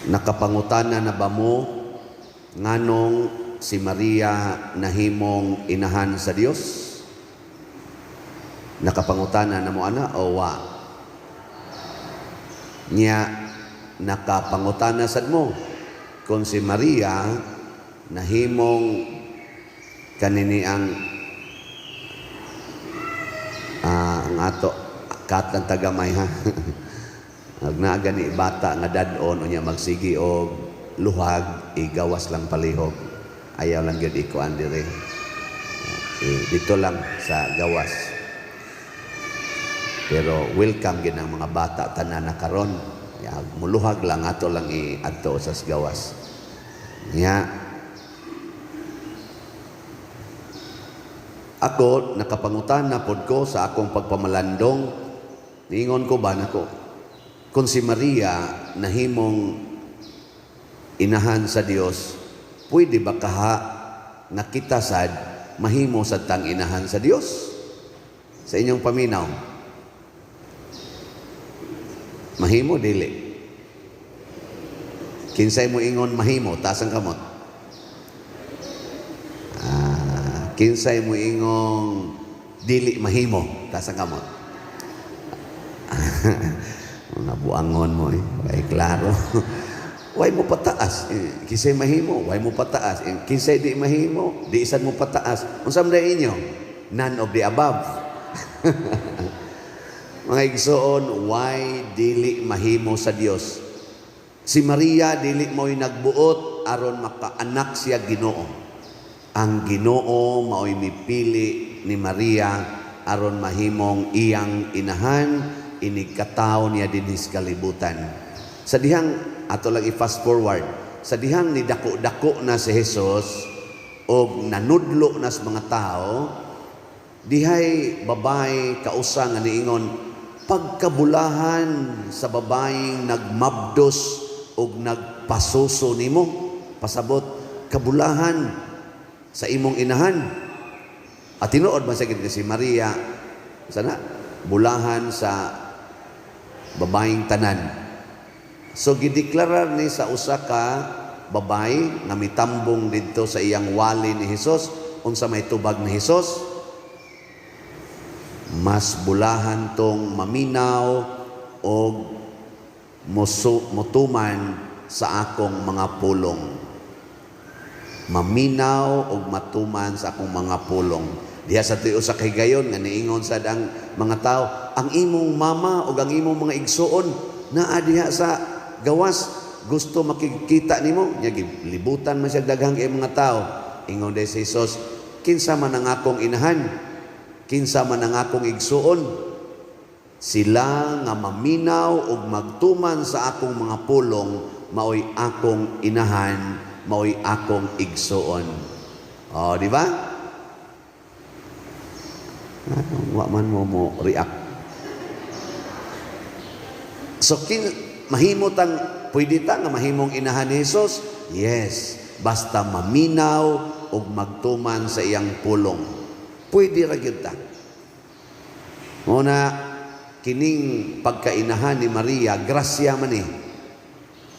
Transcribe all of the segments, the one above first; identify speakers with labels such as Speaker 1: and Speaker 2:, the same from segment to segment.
Speaker 1: Nakapangutana na ba mo nganong si Maria nahimong inahan sa Dios? Nakapangutana na mo ana o wa? Nya nakapangutana sad mo kung si Maria nahimong kanini ang ang ato kat lang tagamay ha. Ag naa gani bata nga dad-on, unya magsigi og luhag, igawas lang palihog. Ayaw lang gyud ikuan dire. Eh, dito lang sa gawas. Pero welcome gid ang mga bata tanan na karon. Ya, muluhag lang, ato lang iadto sa gawas. Nya ako nakapangutana pod ko sa akong pagpamalandong, niingon ko ba nako kung si Maria nahimong inahan sa Dios, pwede ba kaha nga kita sad mahimo sad tang inahan sa Dios? Sa inyong paminaw, mahimo dili? Kinsay mo ingon mahimo, taas ang kamot. Kinsay mo ingong dili mahimo, taas ang kamot. Mga buangon mo eh. Way klaro. Way mo pataas. Eh, kinsay mahimo, way mo pataas. Eh, kinsay di mahimo, di isan mo pataas. Unsa man inyo? None of the above. Mga igsoon, why dili mahimo sa Dios? Si Maria dili mo'y nagbuot aron makaanak siya Ginoo. Ang Ginoo mao'y mipili ni Maria aron mahimong iyang inahan, inig katawo niya dinhi sa kalibutan. Sa dihang ato lang i-fast forward, sa dihang ni dako-dako na si Jesus og nanudlo na sa mga tao, dihay babae kausa nga niingon, "Pagkabulahan sa babaeng nagmabdos og nagpasuso nimo." Pasabot, kabulahan sa imong inahan. At tinuod man sa gid si Maria sana bulahan sa babaeng tanan. So gideklarar ni sa usa ka babae nga mitambong didto sa iyang wali ni Jesus. Unsa may tubag ni Jesus? "Mas bulahan tong maminaw og mutuman sa akong mga pulong." Maminaw og matuman sa akong mga pulong. Diha sa tuyo sa kahigayon nga niingon sad ang mga tao, "Ang imong mama ug ang imong mga igsuon naa diha sa gawas, gusto makikita nimo." Nya libutan man siya daghang kay mga tao. Ingon day si Jesus, "Kinsa man ang akong inahan? Kinsa man ang akong igsuon?" "Sila nga maminaw ug magtuman sa akong mga pulong maoy akong inahan, maoy akong igsuon." Oh, di ba? Ano, wa man mo mo react. So mahimo tang, pwede ta nga mahimong inahan ni Jesus? Yes, basta maminaw ug magtuman sa iyang pulong. Pwede ra gyud ta. Muna kining pagkainahan ni Maria, grasya man eh.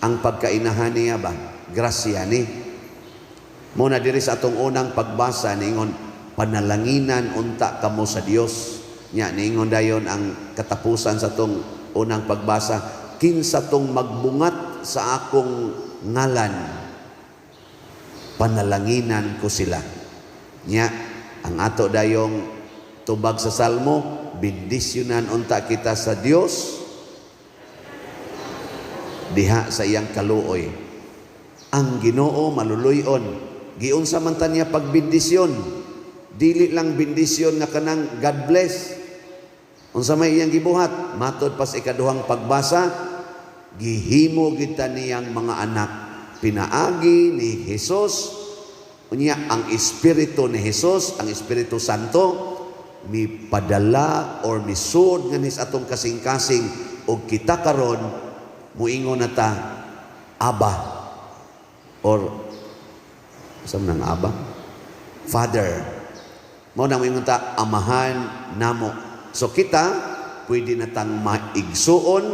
Speaker 1: Ang pagkainahan niya ba? Grasya ni. Muna diri sa atong unang pagbasa niingon, "Panalanginan unta kamo sa Dios." Nya niingon dayon ang katapusan sa atong unang pagbasa, "Kinsa tong magbungat sa akong ngalan, panalanginan ko sila." Nya ang ato dayong tubag sa Salmo, bendisyonan unta kita sa Dios diha sa iyang kaluoy. Ang Ginoo maluluy-on. Giunsa man ta niya pagbendisyon? Dili lang bendisyon nga kanang God bless. Unsa may iyang gibuhat? Matod pa sa ikaduhang pagbasa, gihimo kita niyang mga anak pinaagi ni Jesus. Unya ang Espiritu ni Jesus, ang Espiritu Santo, mipadala or misuod nga sa atong kasing-kasing og kita karon muingon na ta, "Aba," or sa nang Aba, Father. Mao nang moingon ta, "Amahan namo." So kita pwede na tang maigsuon,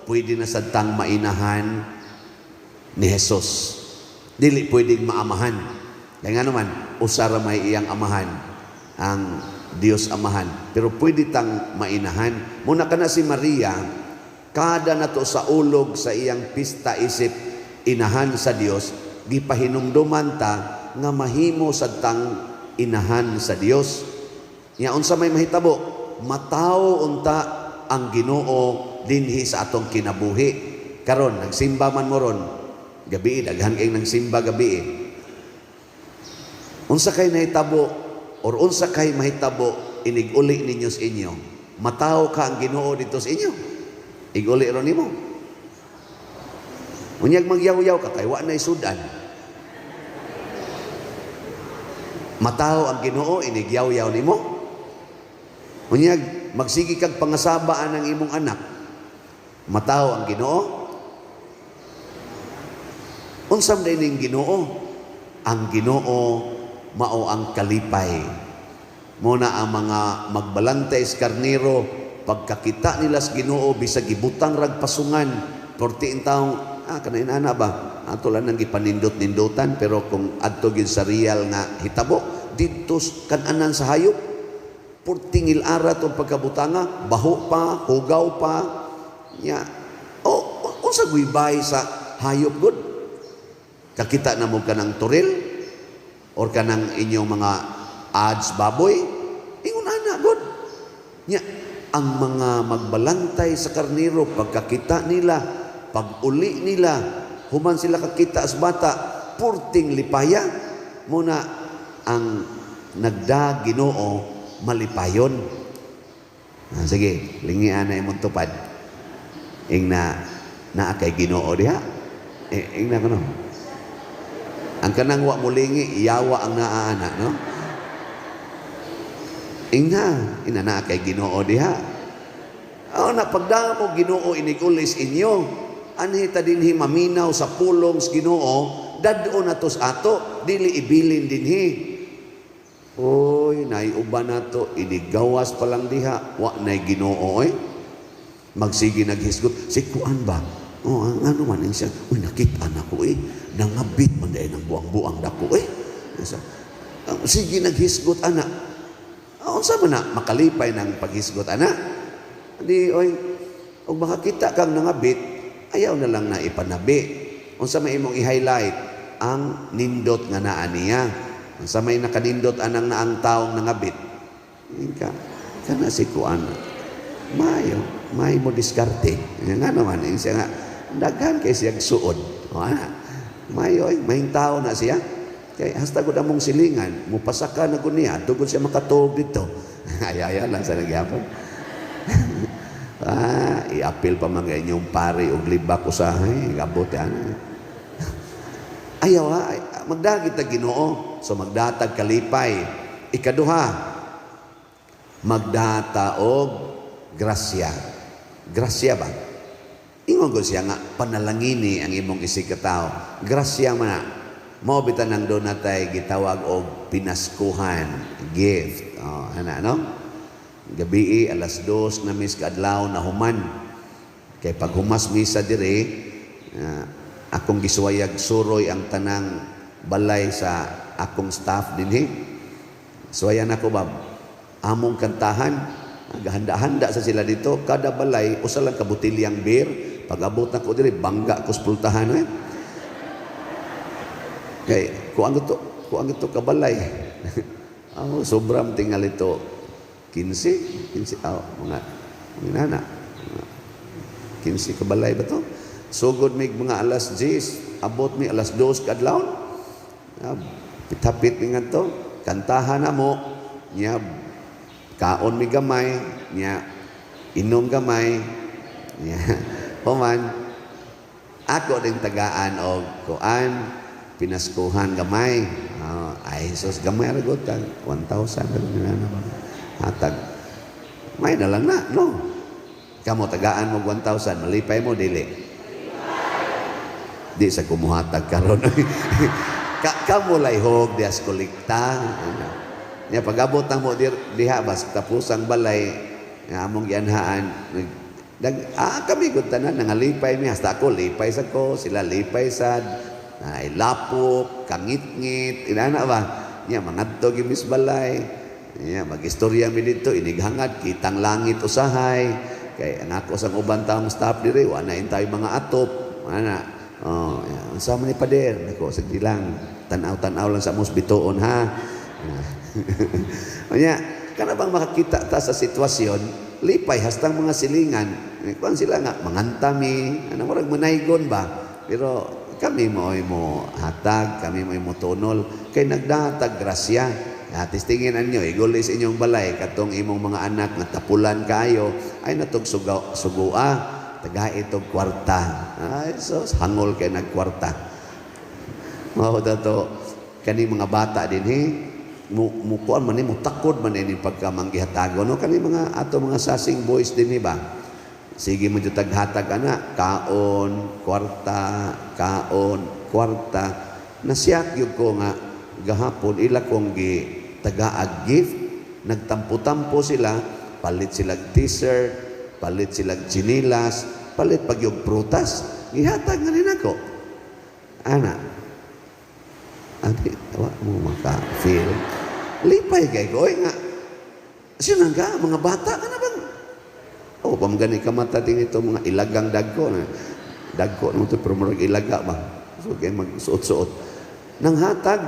Speaker 1: pwede na sad tang mainahan. ni Jesus. Dili pwedeng maamahan. Kaya nga naman, usa ra may iyang amahan, ang Dios Amahan. Pero pwede tang mainahan. Muna kana si Maria, kada nato sa ulog sa iyang pista isip inahan sa Dios, gipahinumduman ta nga mahimo sad tang inahan sa Dios. Nya unsa may mahitabo? Matawo unta ang Ginoo dinhi sa atong kinabuhi. Karon nagsimba man mo ron, gabi daghan kay nagsimba gabi. Unsa kay nahitabo or unsa kay mahitabo inig-uli ninyo sa inyo? Matawo ka ang Ginoo dito sa inyo. Iguli ron nimo. Unyag magyaw-yaw ka kay wa nay sudan. Matawo ang Ginoo inigyaw-yaw nimo. Unyag magsige kag pangasabaan ang imong anak. Matawo ang Ginoo. Unsa man ning Ginoo? Ang Ginoo mao ang kalipay. Muna ang mga magbalantay sa karnero, pagkakita nila sa Ginoo bisag gibutang rag pasungan, porti taong kanay ana ba? Ato lang nang gipanindot-nindutan, pero kung adto gyud sa real nga hitabo didto kan-anan sa hayop, porting ilara tong pagkabutanga, baho pa, hugaw pa nya. O unsa guybay sa hayop gud? Kakita na mo kanang turil or kanang inyong mga ads baboy, ingon ana gud. Nya ang mga magbalantay sa karnero, pagkakita nila, pag-uli nila, human sila kakita as bata, purting lipaya. Muna ang nagda Ginoo malipayon. Sige, lingian na imong tupad. Ing na naa kay Ginoo diha. Ing na kuno. Ang kanang wa mulingi, yawa ang naa ana, no? Ing na, ina naa kay Ginoo diha. O na pagdamo Ginoo inigulis inyo, anhi ta dinhi maminaw sa pulong sa Ginoo, dad-o na to sa ato, dili ibilin dinhi. Oy, naiuban na to, inigawas pa lang diha, wa na'y Ginoo oy. Magsige naghisgot, si kuan ba? Oh, ang ano man siya, uy, nakita na ko eh, nangabit man dahil ng buang-buang dako eh. Sige naghisgot ana. Unsa man na makalipay ng paghisgot ana? Di oy, og makakita kang nangabit, ayaw na lang na ipanabi. Unsa may imong i-highlight ang nindot nga naa niya. Unsa may nakanindot anang naang taong nangabit? Ka kana si kuan. Mayo, may mo diskarte. Nga naman siya nga daghan kay siya suod. O ana. Mayo oy, may tao na siya. Kay hasta gud among silingan, mupasaka na gud niya, tugod siya makatuog dito. Ay, lang sa nagyapon. Iapil pa mga inyong pare og libak usahay, gabot yan. Ayaw ha, magdagit ta Ginoo. So magdatag kalipay. Ikaduha, magdata og grasya. Grasya ba? Ingon ko siya nga panalangini ang imong isig katao. Grasya man na. Mao bitan ang doon natay gitawag og pinaskuhan, gift. Oh, ana no? Gabii 2:00 na mis kaadlaw na human. Kay pag humas misa dire, akong gisuwayag suroy ang tanang balay sa akong staff dinhi. Suwayan ako ba? Among kantahan, gahanda-handa sa sila dito, kada balay usa lang ka botelyang beer. Pag abot nako diri, bangga ko sa pultahan eh. Kay kuang ito kabalay. Oh, sobrang tingal ito. 15, 15, oh, mga mga nana. 15 kabalay ba to? Sugod mig mga 10:00, abot mi 2:00 kadlawon. Pitapit mi ngadto, kantahan na mo, nya kaon mi gamay, nya inom gamay, nya human ako din tagaan og kuan pinaskuhan gamay. Oh, ay sus, gamay ra gud tag 1,000 ra gud na ba. Hatag. May na lang na, no? Kamo tagaan mo 1,000, malipay mo dili. Di sa kumuhatag karon. Kamo layhog dias kolekta. Nya pag-abot na mo diha bas tapos ang balay nga among gianhaan, nag Kami gud tanan nangalipay mi, hasta ako lipay sa ko, sila lipay sad. Ay lapok, kangitngit, inana ba? Nya mangadto gyud mis balay. Nya magistorya mi didto, inighangad kitang langit usahay. Kay ang ako sang uban taong staff diri, wa na tayo mga atop. Ana. Oh, unsa man ni pader? Nako, sige lang. Tan-aw-tan-aw lang sa mus bituon ha. Unya, kana bang makakita ta sa sitwasyon, lipay hastang mga silingan. Kuan sila nga mangantami, ano, murag manaygon ba? Pero kami mo'y mo hatag, kami mo'y mo tunol kay nagdatag grasya. Testingin ninyo, iguli sa inyong balay katong imong mga anak nga tapulan kaayo, ay natog suga, sugua, taga itog kwarta. Ay, so hangol kay nagkwarta. Mao to kani mga bata din he mo mo kuan man ni, mo takod man ni pagka manggihatago, no? Kani mga ato mga sasing boys din ba, sige mo jud taghatag ana, kaon, kwarta, kaon, kwarta. Nasiyak gyud ko nga gahapon ila kong gi tagaag gift, nagtampo-tampo sila, palit sila t-shirt, palit sila tsinilas, palit pag yung prutas, gihatag nga rin ako ana. Adi, wa mo maka-feel. Lipay kay ko, oy nga. Sino ka? Mga bata ka na bang? Oh, pamgani ka mata din ito, mga ilagang dagko. Na. Dagko naman ito, pero murag ilaga ba? So, kaya magsuot-suot. Nang hatag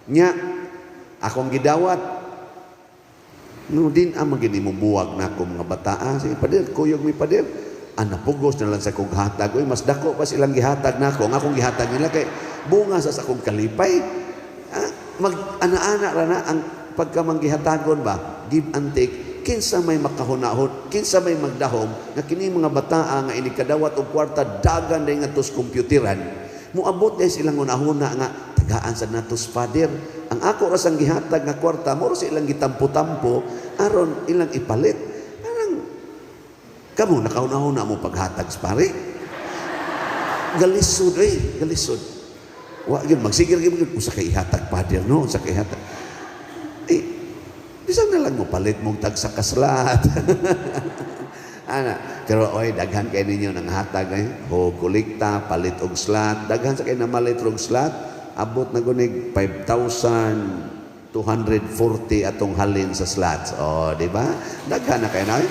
Speaker 1: niya, akong gidawat. No, din ang magini mo buwag na ako mga bataa. Sige, pader, kuyog mi pader. Ah, napugos na lang sa kong hatag. Uy, mas dako pa silang gihatag na ako. Ang akong gihatag nila kay bunga sa akong kalipay. Ah, mag ana-ana ra na ang pagka manggihatagon ba, give and take, kinsa may makahunahon, kinsa may magdahom nga kini mga bataa nga inikadawat og kwarta dagan day ngadto sa komputeran, moabot day silang hunahuna nga tagaan sa natos father. Ang ako ra sang gihatag nga kwarta, mo ra silang gitampo-tampo aron ilang ipalit. Arang kamo nakahunahuna mo paghatag sa pare. Galisod eh, galisod. Wa gyud magsigir gyud usa kay ihatag father, no, usa kay ihatag. Eh, bisan na lang mo palit mong tag sa kaslat. Ana, pero oy daghan kay ninyo nang hatag eh. Ho kolekta, palit og slot, daghan sa kay namalit og slot, abot na gunig 5,240 atong halin sa slots. Oh, di ba? Daghan na kay na. Eh.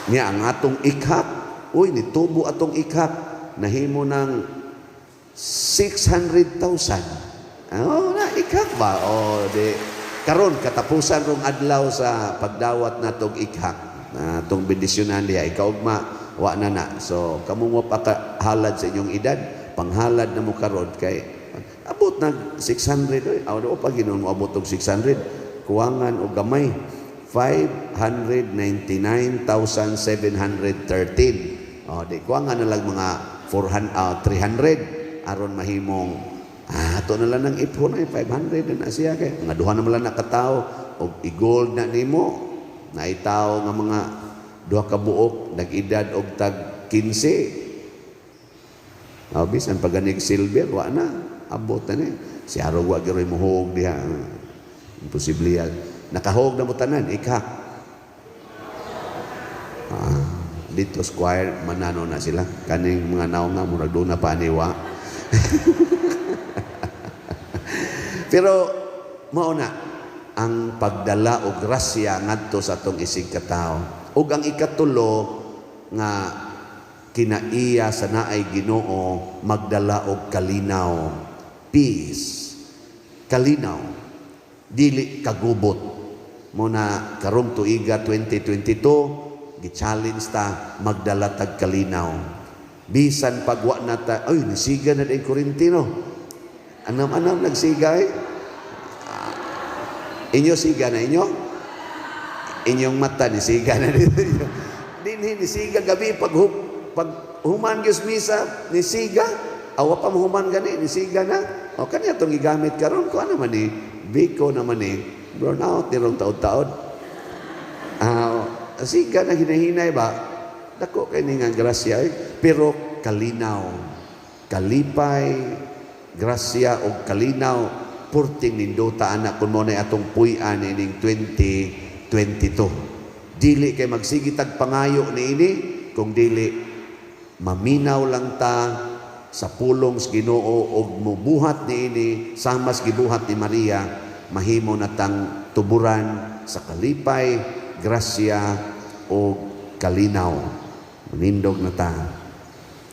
Speaker 1: Nya ang atong ikhak, uy nitubo atong ikhak, nahimo ng 600,000. Oh, na ikhak ba? Oh, di karon katapusan rong adlaw sa pagdawat natog ikhak. Na atong bendisyonan diha ikaugma wa na na. So kamo mo pa halad sa inyong edad, panghalad na mo karon kay abot nag 600 oy. Aw do pa Ginoo mo abot og 600. Kuwangan og gamay. 599,713. Oh, di kuwangan na lang mga 400, 300 aron mahimong ato na lang ng ipon ay 500 na siya kay mga duha na man lang na katao og i-gold na nimo na itaw nga mga duha ka buok nag-edad og tag 15. Oh, bisan paganig silver wa na abot na ni si arog wa gyud mohuog diha, imposible yan. Nakahog na mo tanan ikhak. Dito square manano na sila kaning mga naong nga murag doon na pa aniwa. Pero mao na ang pagdala og grasya ngadto sa atong isig katawo. Ug ang ikatulo nga kinaiya sa naay Ginoo, magdala og kalinaw, peace, kalinaw, dili kagubot. Mo na karong tuiga 2022 gi-challenge ta magdala tag kalinaw. Bisan pagwa na ta, ay nisiga na din Korintino. Anam-anam nagsiga eh. Inyo siga na inyo? Inyong mata nisiga na dito. Dinhi nisiga gabi pag human gyud misa nisiga. Awa pa mahuman gani nisiga na. O kanya tong gigamit karon ko ano man ni Biko naman ni brown out nirong taod-taod. Siga na hinahinay ba? Dako kay ni nga grasya eh. Pero kalinaw, kalipay, grasya og kalinaw purting nindota anak kun mo na atong puy-an ining 2022. Dili kay magsige tag pangayo niini, kung dili maminaw lang ta sa pulong sa Ginoo og mubuhat niini samas gibuhat ni Maria, mahimo na tang tuburan sa kalipay, grasya o kalinaw. Manindog na ta.